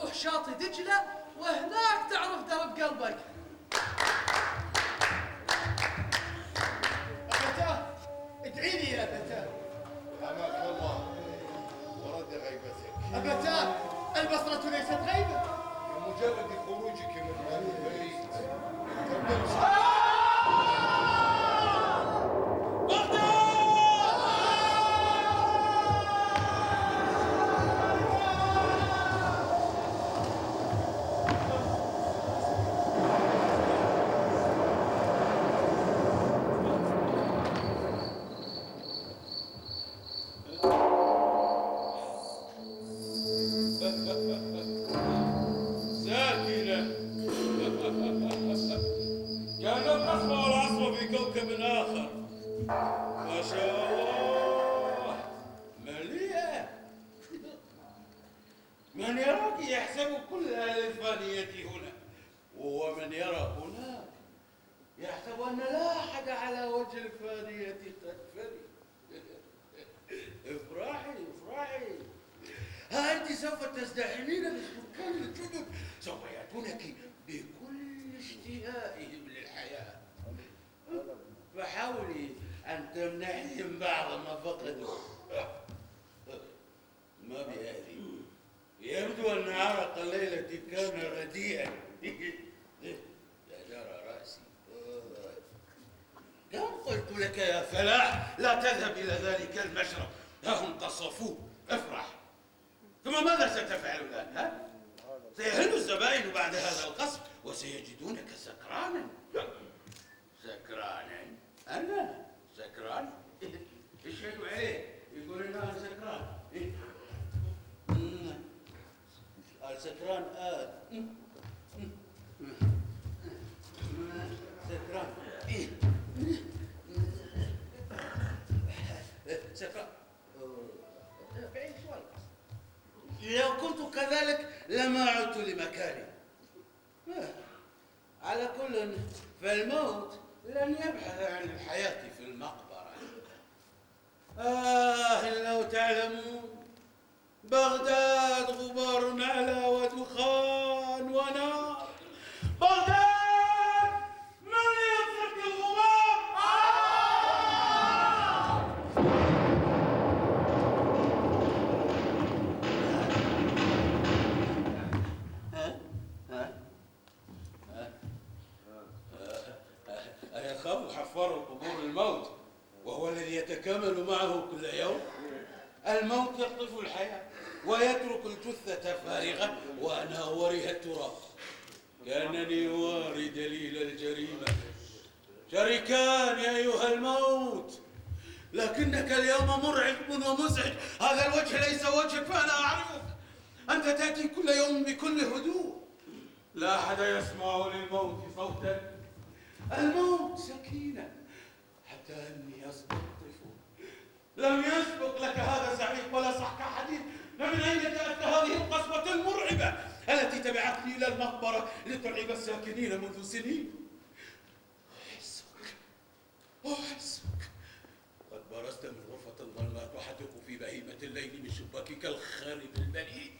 روح شاطئ دجلة وهناك تعرف درب قلبك. أبتاه ادعي لي يا أبتاه. حماك الله ورد غيبتك. أبتاه البصرة ليست غيبة. بمجرد خروجك من هذا البيت تبدأ ساكنة. كان القصبة والعصبة في كوكب آخر. ما شاء الله مليئة. من يراك يحسب كل أهل الفانية هنا، ومن يرى هناك يحسب أن لا أحد على وجه الفانية قد فني. افرحي افرحي، ها أنت سوف تزدحمين بالسكان الجدد، سوف يأتونك بكل اشتهائهم للحياة، فحاولي أن تمنحيهم بعض ما فقدوا. ما بهذه، يبدو أن عرق الليلة كان رديئا. يا جرى رأسي، كم قلت لك يا فلاح لا تذهب إلى ذلك المشرب، ها هم قصفوه. افرح. ثم ماذا ستفعل الآن؟ ها؟ سيهل الزبائن بعد هذا القصف وسيجدونك سكرانا. سكرانا؟ أنا سكران؟ اشهدوا عليه يقول إنه سكران. السكران سكران سكران. بعيد شوي. لو كنت كذلك لما عدت لمكاني. على كل فالموت لن يبحث عن الحياة في المقبرة. لو تعلمون، بغداد غبار على ودخان ونار. بغداد من يترك الغبار؟ أيخاف حفار القبور الموت وهو الذي يتكامل معه كل يوم؟ الموت يقطف الحياة ويترك الجثة فارغة وأنا أوريها التراب. كأنني أواري دليل الجريمة. شركان يا أيها الموت، لكنك اليوم مرعب ومزعج. هذا الوجه ليس وجهك، فأنا أعرفك. أنت تأتي كل يوم بكل هدوء، لا أحد يسمع للموت صوتا. الموت سكينة، حتى أني أستلطف. لم يسبق لك هذا زعيق ولا صحك حديث. فمن أين جاءتك هذه القسوة المرعبة التي تبعتني إلى المقبرة لترعب الساكنين منذ سنين؟ أحسك قد برزت من غرفة ظلماء تحدق في بهيمة الليل من شباكك الخارب البليد،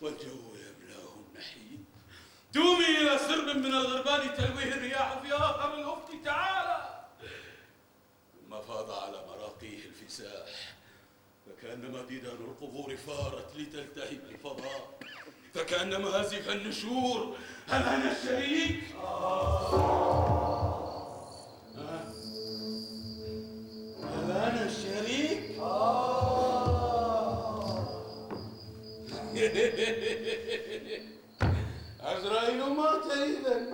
والجو يملاه النحيب. تومي إلى سرب من الغربان تلويه الرياح في آخر الأفق تعالى. ثم فاض على مراقيه الفساح، فكأنما ديدان القبور فارت لتلتهب الفضاء، فكأن مهازف النشور. هل أنا الشريك؟ هل أنا الشريك؟ عزرائيل مات إذن،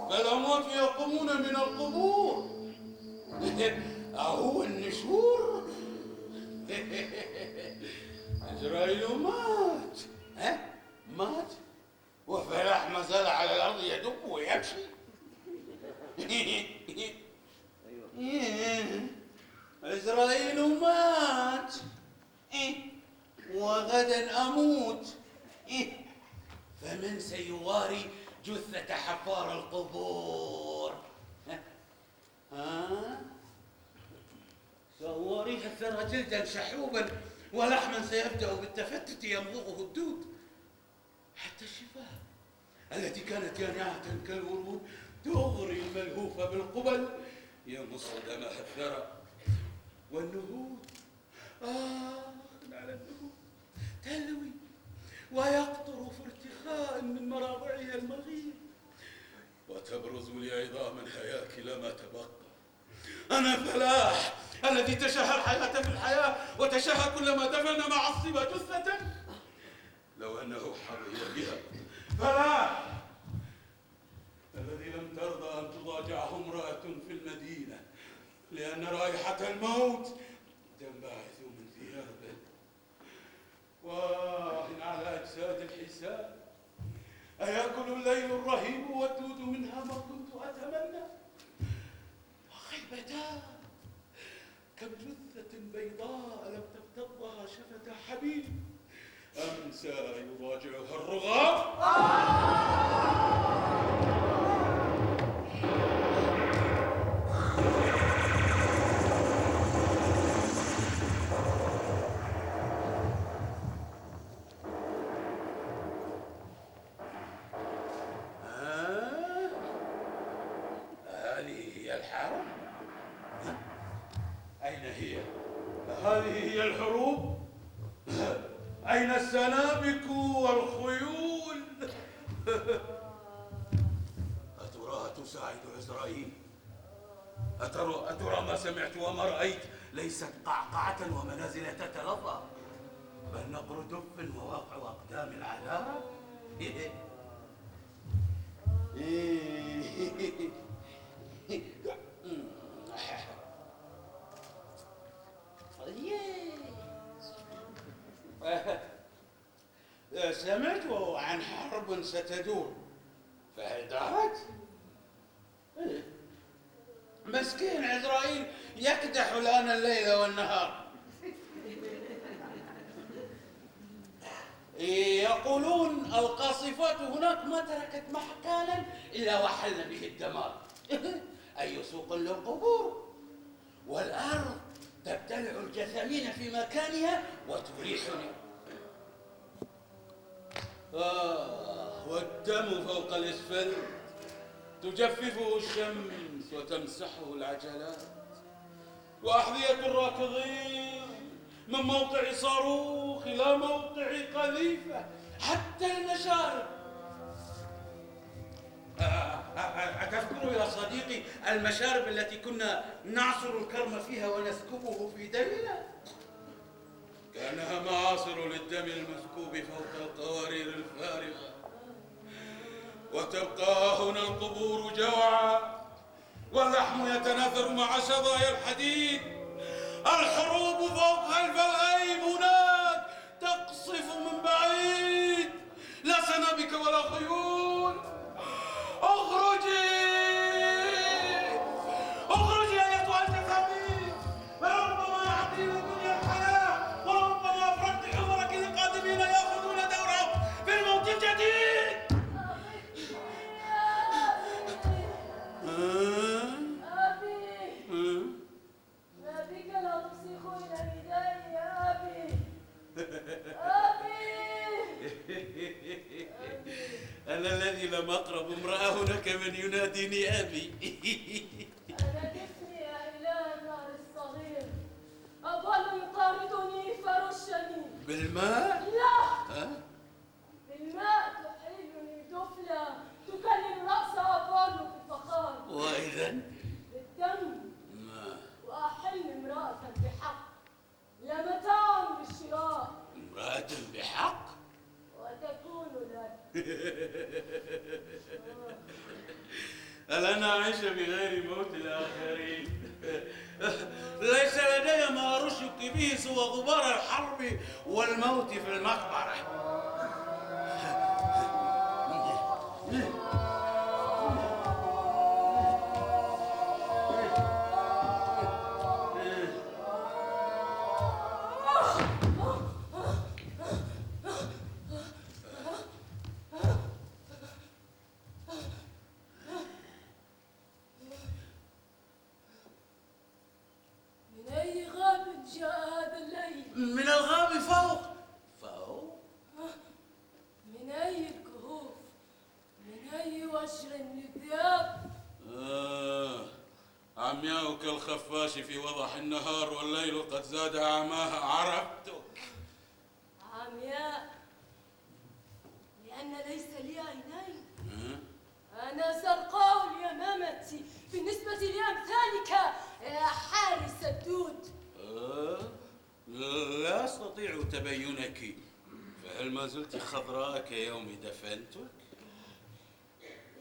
فالأموات يقومون من القبور. أهو النشور؟ عزرائيل مات. ها؟ مات؟ وفلاح ما زال على الأرض يدب ويمشي. عزرائيل مات، وغدا أموت. فمن سيواري جثة حفار القبور؟ ها؟ سأواريها الثرى جلدا شحوبا ولحما سيبدأ بالتفتت يمضغه الدود. التي كانت يانعة كالورود تغري الملهوف بالقبل يمص دمها الثرى. والنهود على النهود تلوي ويقطر في ارتخاء من مراضعها المغير، وتبرز لعظام الهياكل ما تبقى. أنا فلاح الذي تشهى الحياة في الحياة وتشهى كل ما دفن معصب جثة لو أنه حظي بها. فلاح الذي لم ترضى أن تضاجعه امرأة في المدينة لأن رائحة الموت تنبعث من ثيابه. واه على أجساد الحساب، أيأكل الليل الرهيب والدود منها ما كنت أتمنى؟ وخيبتاه كم جثة بيضاء لم تفتضها شفة حبيب أمسى يراجعها الرغام. هذه هي الحرب؟ أين هي؟ هذه هي الحروب؟ أين السنابك والخيول؟ أتراها تساعد عزرائيل؟ أترى ما سمعت وما رأيت ليست قعقعة ومنازل تتلظى، بل نقر دف ووقع أقدام العذاب. سمعت عن حرب ستدور، فهل دارت؟ مسكين عزرائيل يكدح الآن الليل والنهار. يقولون القاصفات هناك ما تركت محكالا إلا وحل به الدمار. أي سوق للقبور، والأرض تبتلع الجثامين في مكانها وتريحني. والدم فوق الإسفل تجففه الشمس وتمسحه العجلات، وأحذية الراكضين من موقع صاروخ إلى موقع قذيفة حتى المشارب. أتذكر يا صديقي المشارب التي كنا نعصر الكرم فيها ونسكبه في دمنا؟ كأنها معاصر للدم المسكوب فوق القوارير الفارغة. وتبقى هنا القبور جوعا واللحم يتناثر مع شظايا الحديد. الحروب فوق الفلغيم هناك تقصف من بعيد، لا سنابك ولا خيول. اخرجي اخرجي ايتها الجثامين، فربما يعطينا الدنيا الحياه وربما افردت حمرك للقادمين ياخذون دورهم في الموت الجديد. أنا الذي لم أقرب امرأة هناك من يناديني أبي. أنا جسمي يا إله النار الصغير، أظل يطاردني فرشني. بالماء؟ لا، بالماء تحيلني دفلة تكلم رأس أظل في الفخار. وإذا؟ بالدم. ما؟ وأحل امرأة بحق، لا متاع بالشراء. امرأة بحق؟ وتكون لك. ألا نعيش بغير موت الآخرين؟ ليس لدي ما أرشك به سوى غبار الحرب والموت في المقبرة. من أي غاب جاء هذا الليل؟ من الغاب فوق. فوق؟ كالخفاش في وضح النهار والليل قد زاد عماها. عرفتك. عمياء لأن ليس لي عينين. أنا زرقاء اليمامة بالنسبة لأمثالك يا حارس الدود. لا أستطيع تبينك، فهل ما زلت خضراء كيوم دفنتك؟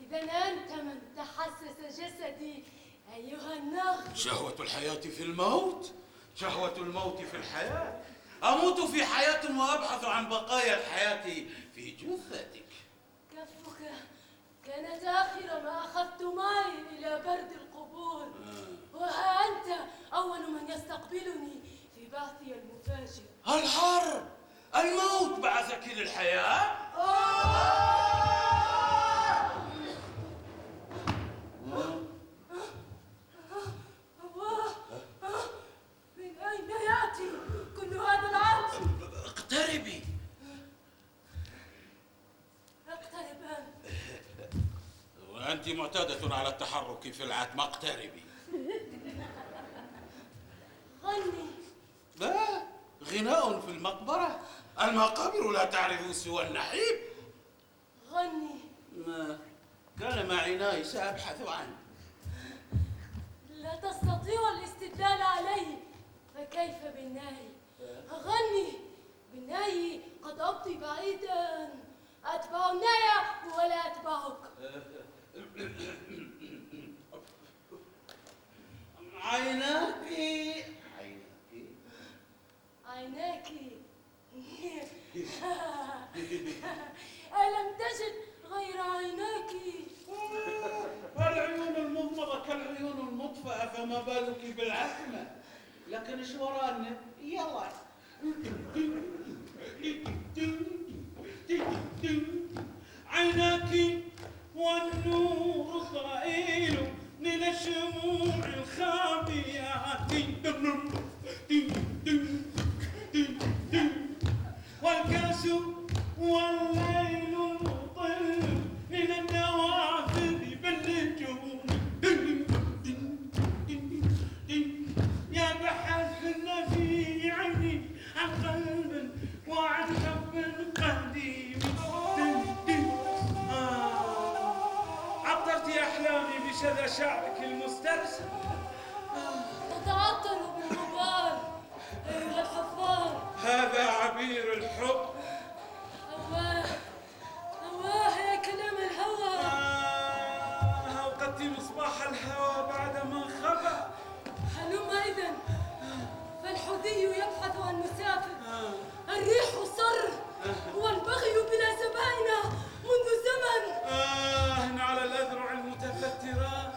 إذا أنت من تحسس جسدي أيها النغم. شهوة الحياة في الموت، شهوة الموت في الحياة. أموت في حياة وأبحث عن بقايا الحياة في جثتك. كفك كانت آخر ما أخذت معي إلى برد القبور، وها أنت أول من يستقبلني في بعثي المفاجئ. الحرب، الموت بعثك للحياة. من أين يأتي كل هذا العطر؟ اقتربي. اقترب أنت. وأنت معتادة على التحرك في العتمة. اقتربي. غني. لا، غناء في المقبرة. المقابر لا تعرف سوى النحيب. غني. ما كان مع عناي سأبحث عنه. لا تستطيع الاستدلال عليه، فكيف بالنهي؟ غني. بالنهي قد أبطي بعيدا، أتبع النهي ولا أتبعك. عيناك. عيناك. ألم تجد غير عيناك؟ العيون المغمضة كالعيون المطفأة، فما بالك بالعتمة؟ لكن ايش ورانا؟ يلا. عيناك والنور ضئيل من الشموع الخابئات، والكاس والليل المطل من النوافذ بالنجوم، يبحثن في عيني عن قلب وعن حب قديم. عطرت أحلامي بشذا شعرك المسترسل. تتعطر بالغبار أيها الحفار. هذا عبير الحب. هواه يا كلام الهوى. أوقدت مصباح الهوى بعدما خبأ. هلم إذن، فالحدي يبحث عن مسافر. الريح صر والبغي بلا زبائن منذ زمن. على الأذرع المتفترات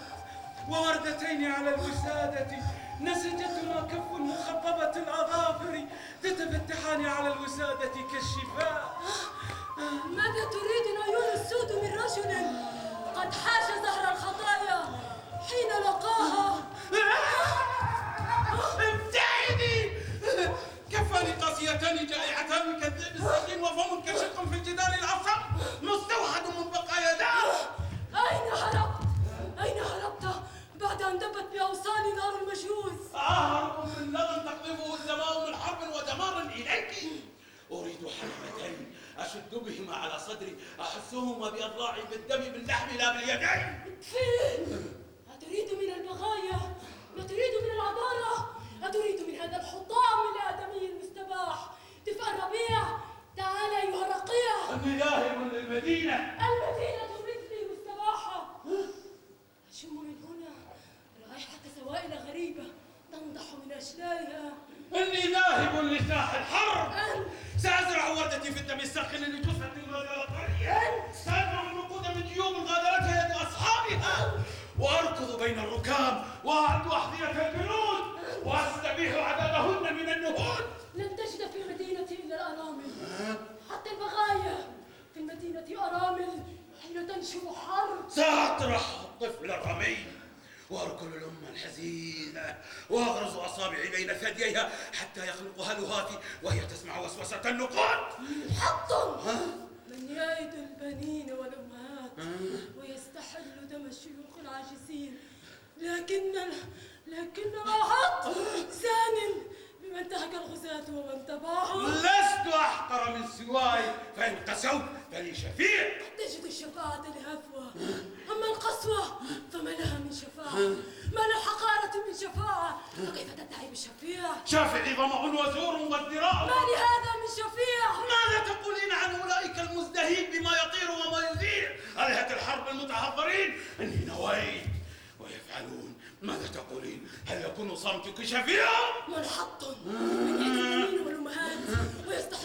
ووردتين على الوسادة، نسجتهما كف مخببة الأظافر تتفتحان على الوسادة كالشفاء. ماذا تريد العيون السود من رجل قد حاش زهر الخطايا حين لقاها؟ ابتعدي. كفاني قاسيتان جائعتان كالذئب السجين وفم كشق في الجدار الأصم مستوحد من بقايا دار. أين هربت؟ أين هربت بعد أن دبت بأوصال نار المجوس؟ أهرب من لغم تقذفه السماء من حرب ودمار إليك. أريد حلمتين أشد بهما على صدري، أحسهما بأضلاعي بالدم باللحم لا باليدين. فين؟ أتريد من البغايا؟ أتريد من العذارى؟ أتريد من هذا الحطام الآدمي المستباح؟ دفء الربيع، تعال أيها الرقيع. أني ذاهب للمدينة. المدينة مثلي مستباحة. أشم من هنا رائحة سوائل غريبة تنضح من أشلائها. إني ذاهب لساح الحرب. أنت سأزرع وردتي في الدم الساخن لجثة غادرت طريقا. سأدفع النقود من جيوب غادرتها يد أصحابها، وأركض بين الركام وأعد أحذية الجنود وأستبيح عددهن من النهود. لن تجد في المدينة إلا الأرامل، حتى البغايا في المدينة أرامل حين تنشب حرب. سأطرح الطفل الرمي وأركل الأم الحزينة وأغرز أصابعي بين ثدييها حتى يخنقها لهاتي وهي تسمع وسوسة النقود. حط من يعد البنين والأمهات ويستحل دم الشيوخ العاجزين، لكن لكنما حط زان بمن انتهك الغزاة ومن تبعهم. لست أحقر من سواي، فإن قسوت فلي شفيع. تجد الشفاعة لهفوة، أما القسوة فما لها من شفاعة، ما للحقارة من شفاعة، فكيف تدعي بالشفيع؟ شافعي ظمأ وزور وازدراء. ما لهذا من شفيع؟ ماذا تقولين عن أولئك المزدهين بما يطير وما يذيع؟ آلهة الحرب المتحضرين إني نويت ويفعلون. ماذا تقولين؟ هل يكون صمتك شفيعا؟ منحط من يد اليمين والأمهات ويستحق